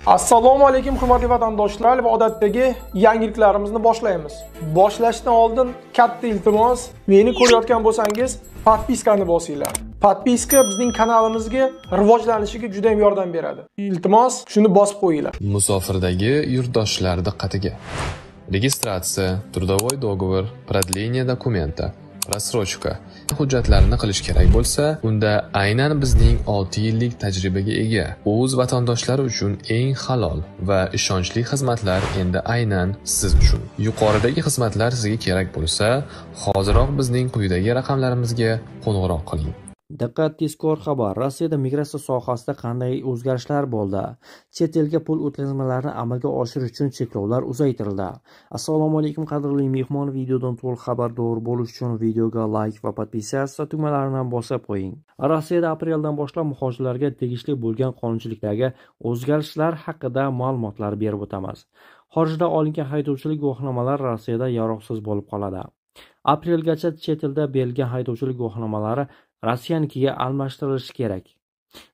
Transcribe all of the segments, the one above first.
Assalomu alaykum hurmatli vatandoshlar va odatdagi yangiliklarimizni boshlaymiz. Boshlashdan oldin katta iltimos, meni ko'rayotgan bo'lsangiz, podpiskani bosinglar. Podpiska bizning kanalimizga rivojlanishiga juda ham yordam beradi. Iltimos, shuni bosib qo'yinglar. Musofirdagi yurtdoshlar diqqatiga. Registratsiya, трудовой договор, продление документа, рассрочка hujjatlarini qilish kerak bo'lsa, unda aynan bizning 6 yillik tajribaga ega o'z vatandoshlari uchun eng halol va ishonchli xizmatlar endi aynan siz uchun. Yuqoridagi xizmatlar sizga kerak bo'lsa, hoziroq bizning quyidagi raqamlarimizga qo'ng'iroq qiling. Diqqat, tezkor xabar! Rossiyada migratsiya sohasida qanday o'zgarishlar bo'ldi? Chet elga pul o'tkazmalarini amalga oshirish uchun cheklovlar uzaytirildi. Assalomu alaykum qadrli mehmon, videodan to'liq xabardor bo'lish uchun videoga like va podpisatsiya tugmalarini bosib qo'ying. Rossiyada apreldan boshlab muhojirlarga tegishli bo'lgan qonunchilikdagi o'zgarishlar haqida ma'lumotlar berib o'tamiz. Xorijda olingan haydovchilik guvohnomalari Rossiyada yaroqsiz bo'lib qoladi. Aprelgacha chet elda berilgan haydovchilik guvohnomalari Rossiyanikiga almashtirilishi kerak.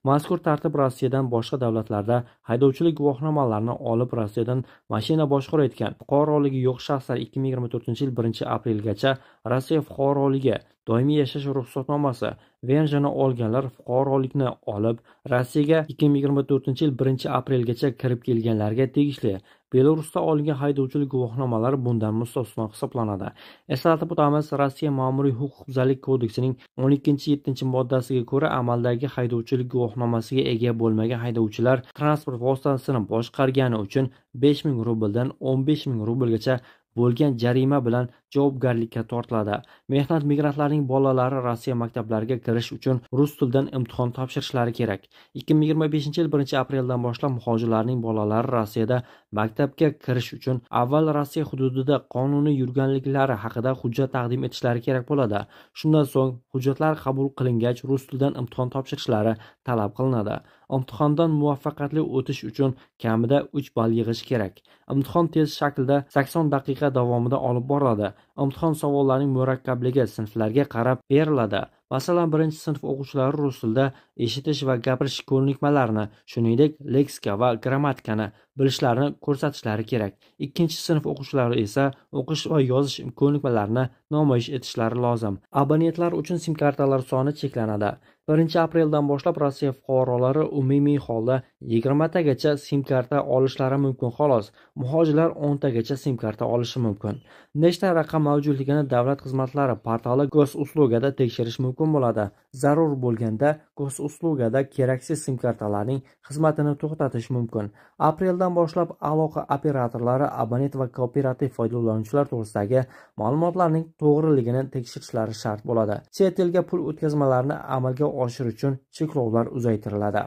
Mazkur tartib Rossiyadan boshqa davlatlarda haydovchilik guvohnomalarini olib Rossiyadan mashina boshqarayotgan fuqaroligi yo'q shaxslar 2024-yil 1-aprelgacha Rossiya fuqaroligi, doimiy yashash ruxsatnomasi, VNJni olganlar fuqarolikni olib Rossiyaga 2024-yil 1-aprelgacha kirib kelganlarga tegishli. Belarusda olingan haydovchilik guvohnomalari bundan mustasno hisoblanadi. Eslatib o'tamiz, Rossiya Ma'muriy huquqbuzarlik kodeksining 12-7-moddasiga ko'ra amaldagi haydovchilik guvohnomasiga ega bo'lmagan haydovchilar transport vositasini boshqargani uchun 5000 rubldan 15000 rublgacha bo'lgan jarima bilan javobgarlikka tortiladi. Mehnat migrantlarining bolalari Rossiya maktablariga kirish uchun rus tilidan imtihon topshirishlari kerak. 2025-yil 1-apreldan boshlab muhojirlarning bolalari Rossiyada maktabga kirish uchun avval Rossiya hududida qonuniy yurganliklari haqida hujjat taqdim etishlari kerak bo'ladi. Shundan so'ng hujjatlar qabul qilingach rus tilidan imtihon topshirishlari talab qilinadi. Imtihondan muvaffaqiyatli o'tish uchun kamida 3 ball yig'ish kerak. Imtihon test shaklida 80 daqiqa davomida olib boriladi. Imtihon savollarining murakkabligi sinflarga qarab beriladi. Masalan, 1-sinf o'quvchilari rus tilida eshitish va gapirish ko'nikmalarini, shuningdek, leksika va grammatikani bilishlarini ko'rsatishlari kerak. 2-sinf o'quvchilari esa o'qish va yozish ko'nikmalarini namoyish etishlari lozim. Abonentlar uchun sim kartalar soni cheklanadi. 1-apreldan boshlab Rossiya fuqarolari umumiy holda 20 tagacha sim karta olishlari mumkin xolos. Muhojirlar 10 tagacha sim karta olishi mumkin. Nechta raqam mavjudligini davlat xizmatlari portali Gosuslugada tekshirish mumkin bo'ladi. Zarur bo'lganda Gosuslugada keraksiz sim kartalarning xizmatini to'xtatish mumkin. Apreldan boshlab aloqa operatorlari abonent va kooperativ foydalanuvchilar to'g'risidagi ma'lumotlarning to'g'riligini tekshirishlari shart bo'ladi. Chet elga pul o'tkazmalarini amalga oshirish uchun cheklovlar uzaytiriladi.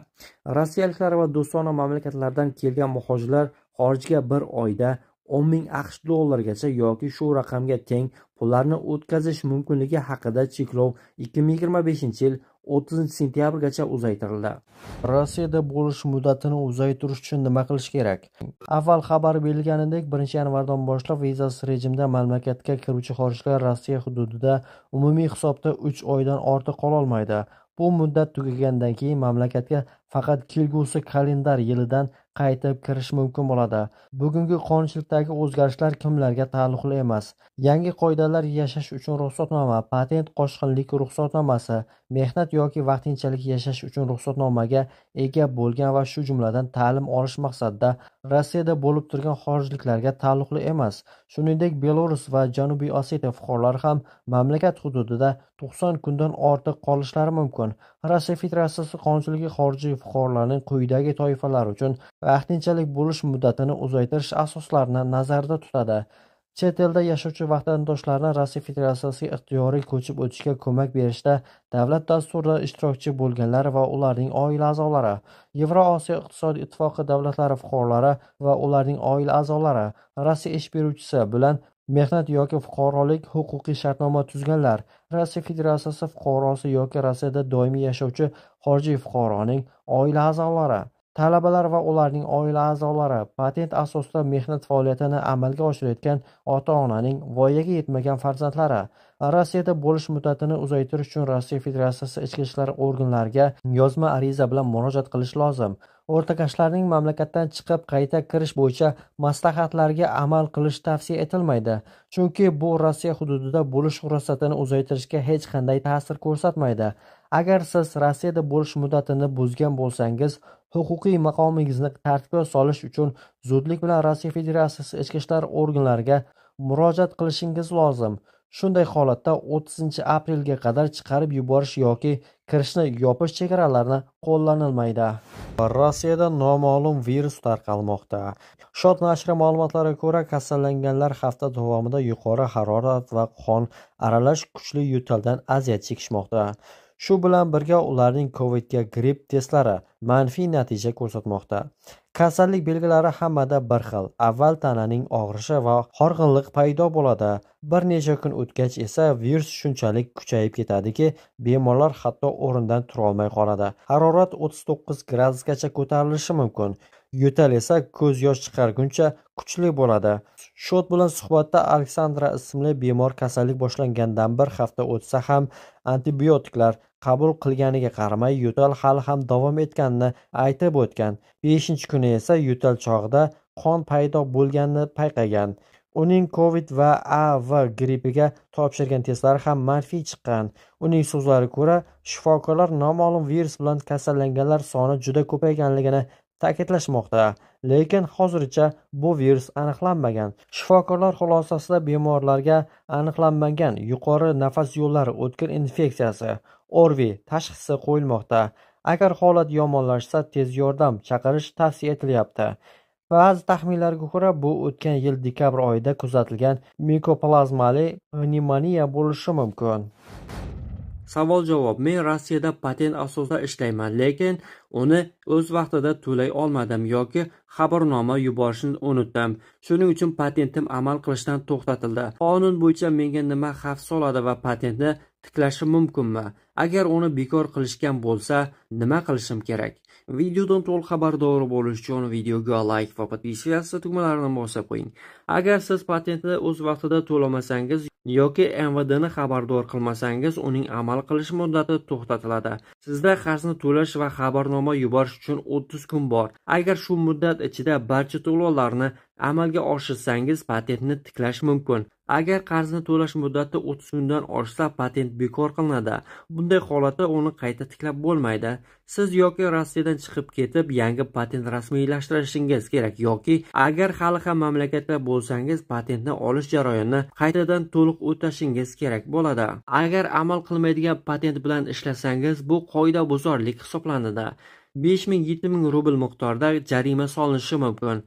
Rossiyaliklar va do'stona mamlakatlardan kelgan muhojirlar xorijga bir oyda 10 000 AQSh dollarigacha yoki shu raqamga teng pullarni o'tkazish mumkinligi haqida cheklov 2025-yil 30-sentyabrgacha uzaytirildi. Rossiyada bo'lish muddatini uzaytirish uchun nima qilish kerak? Avval xabar berilganidek, 1-yanvardan boshlab vizasiz rejimda mamlakatga kiruvchi xorijliklar Rossiya hududida umumiy hisobda 3 oydan ortiq qololmaydi. Bu muddat tugagandan keyin mamlakatga faqat kelgusi kalendar yilidan qaytib kirish mumkin bo'ladi. Bugungi qonunchilikdagi o'zgarishlar kimlarga taalluqli emas? Yangi qoidalar yashash uchun ruxsatnoma, patent, qochqinlik ruxsatnomasi, mehnat yoki vaqtinchalik yashash uchun ruxsatnomaga ega bo'lgan va shu jumladan ta'lim olish maqsadida Rossiyada bo'lib turgan xorijliklarga taalluqli emas. Shuningdek, Belarus va Janubiy Osetiya fuqarolari ham mamlakat hududida 90 kundan ortiq qolishlari mumkin. Rossiya Federatsiyasi qonunchiligi xorijiy fuqarolarning quyidagi toifalari uchun vaqtinchalik bo'lish muddatini uzaytirish asoslarini nazarda tutadi. Chet elda yashovchi vatandoshlarni Rossiya Federatsiyasiga ixtiyoriy ko'chib o'tishga ko'mak berishda davlat dasturida ishtirokchi bo'lganlar va ularning oila a'zolari, Yevrosiyo iqtisodiy ittifoqi davlatlari fuqarolari va ularning oila a'zolari, Rossiya ish beruvchisi bilan mehnat yoki fuqarolik huquqiy shartnoma tuzganlar, Rossiya Federatsiyasi fuqarosi yoki Rossiyada doimiy yashovchi xorijiy fuqaroning oila a'zolari. Talabalar va ularning oila a'zolari, patent asosida mehnat faoliyatini amalga oshirayotgan ota-onaning voyaga yetmagan farzandlari Rossiyada bo'lish muddatini uzaytirish uchun Rossiya Federatsiyasi ichki ishlar organlariga yozma ariza bilan murojaat qilish lozim. O'rtakashlarning mamlakatdan chiqib qayta kirish bo'yicha maslahatlarga amal qilish tavsiya etilmaydi, chunki bu Rossiya hududida bo'lish ruxsatini uzaytirishga hech qanday ta'sir ko'rsatmaydi. Agar siz Rossiyada bo'lish muddatini buzgan bo'lsangiz, huquqiy maqomingizni tartibga solish uchun zudlik bilan Rossiya Federatsiyasi ichki ishlar organlariga murojaat qilishingiz lozim. Shunday holatda 30-aprelga qadar chiqarib yuborish yoki kirishni yopish chegaralarini qo'llanilmaydi. Rossiyada noma'lum virus tarqalmoqda. Shot nashri ma'lumotlariga ko'ra, kasallanganlar hafta davomida yuqori harorat va qon aralash kuchli yo'taldan aziyat chekishmoqda. Shu bilan birga ularning COVIDga gripp testlari manfiy natija ko'rsatmoqda. Kasallik belgilari hammada bir xil. Avval tananing og'rishi va horg'inlik paydo bo'ladi. Bir necha kun o'tgach esa virus shunchalik kuchayib ketadiki, bemorlar hatto o'rnidan tura olmay qoladi. Harorat 39 gradusgacha ko'tarilishi mumkin. Yo'tal esa ko'z yosh chiqarguncha kuchli bo'ladi. Shot bilan suhbatda Aleksandra ismli bemor kasallik boshlangandan bir hafta o'tsa ham antibiotiklar qabul qilganiga qaramay yo'tal hali ham davom etganini aytib o'tgan. 5-kuni esa yo'tal chog'ida qon paydo bo'lganini payqagan. Uning COVID va AV grippiga topshirgan testlari ham manfiy chiqqan. Uning so'zlariga ko'ra, shifokorlar noma'lum virus bilan kasallanganlar soni juda ko'payganligini ta'kidlashmoqda, lekin hozircha bu virus aniqlanmagan. Shifokorlar xulosasida bemorlarga aniqlanmagan yuqori nafas yo'llari o'tkir infeksiyasi ORVI tashxisi qo'yilmoqda. Agar holat yomonlashsa, tez yordam chaqirish tavsiya etilyapti. Ba'zi taxminlarga ko'ra, bu o'tgan yil dekabr oyida kuzatilgan mikoplazmali pnevmoniya bo'lishi mumkin. Savol-javob. Men Rossiyada patent asosida ishlayman, lekin uni o'z vaqtida to'lay olmadim yoki xabarnoma yuborishni unutdim. Shuning uchun patentim amal qilishdan to'xtatildi. Qonun bo'yicha menga nima xavf soladi va patentni tiklashim mumkinmi? Agar uni bekor qilishgan bo'lsa, nima qilishim kerak? Videodan to'liq xabardor bo'lish uchun videoga like va podpisatsiya tugmalarini bosib qo'ying. Agar siz patentni o'z vaqtida to'lamasangiz yoki MVDni xabardor qilmasangiz, uning amal qilish muddati to'xtatiladi. Sizda qarzni to'lash va xabarnoma yuborish uchun 30 kun bor. Agar shu muddat ichida barcha to'lovlarni amalga oshirsangiz, patentni tiklash mumkin. Agar qarzni to'lash muddati 30 kundan oshsa, patent bekor qilinadi. Bunday holatda uni qayta tiklab bo'lmaydi. Siz yoki Rossiyadan chiqib ketib, yangi patent rasmiylashtirishingiz kerak yoki agar hali ham mamlakatda bo'lsangiz, patentni olish jarayonini qaytadan to'liq o'tashingiz kerak bo'ladi. Agar amal qilmaydigan patent bilan ishlasangiz, bu qoidabuzarlik hisoblanadi. 5000-7000 rubl miqdorida jarima solinishi mumkin.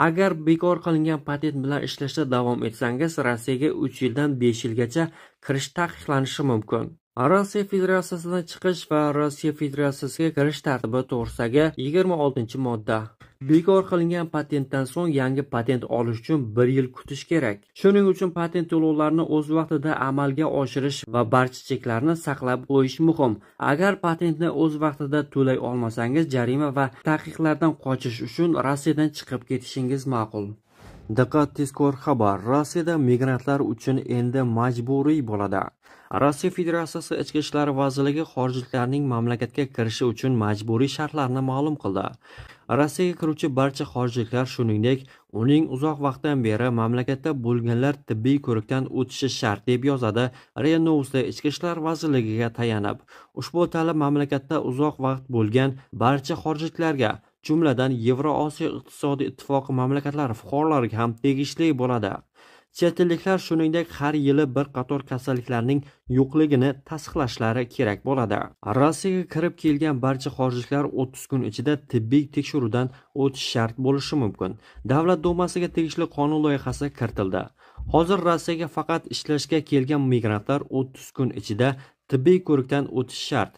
Agar bekor qilingan patent bilan ishlashda davom etsangiz, Rossiyaga 3 yildan 5 yilgacha kirish taqiqlanishi mumkin. Rossiya Federatsiyasidan chiqish va Rossiya Federatsiyasiga kirish tartibi to'g'risidagi 26-modda. Bekor qilingan patentdan so'ng yangi patent olish uchun 1 yil kutish kerak. Shuning uchun patent to'lovlarini o'z vaqtida amalga oshirish va barcha cheklarni saqlab qo'yish muhim. Agar patentni o'z vaqtida to'lay olmasangiz, jarima va taqiqlardan qochish uchun Rossiyadan chiqib ketishingiz ma'qul. Diqqat, tezkor xabar! Rossiyada migrantlar uchun endi majburiy bo'ladi. Rossiya Federatsiyasi Ichki ishlar vazirligi xorijliklarning mamlakatga kirishi uchun majburiy shartlarni ma'lum qildi. Rossiyaga kiruvchi barcha xorijliklar, shuningdek, uning uzoq vaqtdan beri mamlakatda bo'lganlar tibbiy ko'rikdan o'tishi shart, deb yozadi RIA Novosti Ichki ishlar vazirligiga tayanib. Ushbu talab mamlakatda uzoq vaqt bo'lgan barcha xorijliklarga, jumladan Yevrosiyo iqtisodiy ittifoqi mamlakatlari fuqarolariga ham tegishli bo'ladi. Chet elliklar shuningdek har yili bir qator kasalliklarning yo'qligini tasdiqlashlari kerak bo'ladi. Rossiyaga kirib kelgan barcha xorijliklar 30 kun ichida tibbiy tekshiruvdan o'tish shart bo'lishi mumkin. Davlat dumasiga tegishli qonun loyihasi kiritildi. Hozir Rossiyaga faqat ishlashga kelgan migrantlar 30 kun ichida tibbiy ko'rikdan o'tish shart.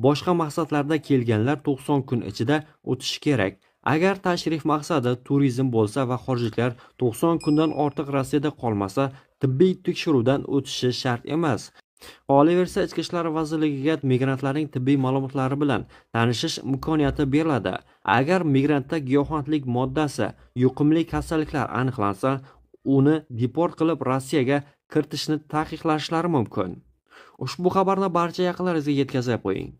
Boshqa maqsadlarda kelganlar 90 kun ichida o'tishi kerak. Agar tashrif maqsadi turizm bo'lsa va xorijliklar 90 kundan ortiq Rossiyada qolmasa, tibbiy tekshiruvdan o'tishi shart emas. Qolaversa, Ichki ishlar vazirligiga migrantlarning tibbiy ma'lumotlari bilan tanishish imkoniyati beriladi. Agar migrantda giyohvandlik moddasi, yuqumli kasalliklar aniqlansa, uni deport qilib Rossiyaga kiritishni taqiqlashlari mumkin. Ushbu xabarni barcha yaqinlaringizga yetkazib qo'ying.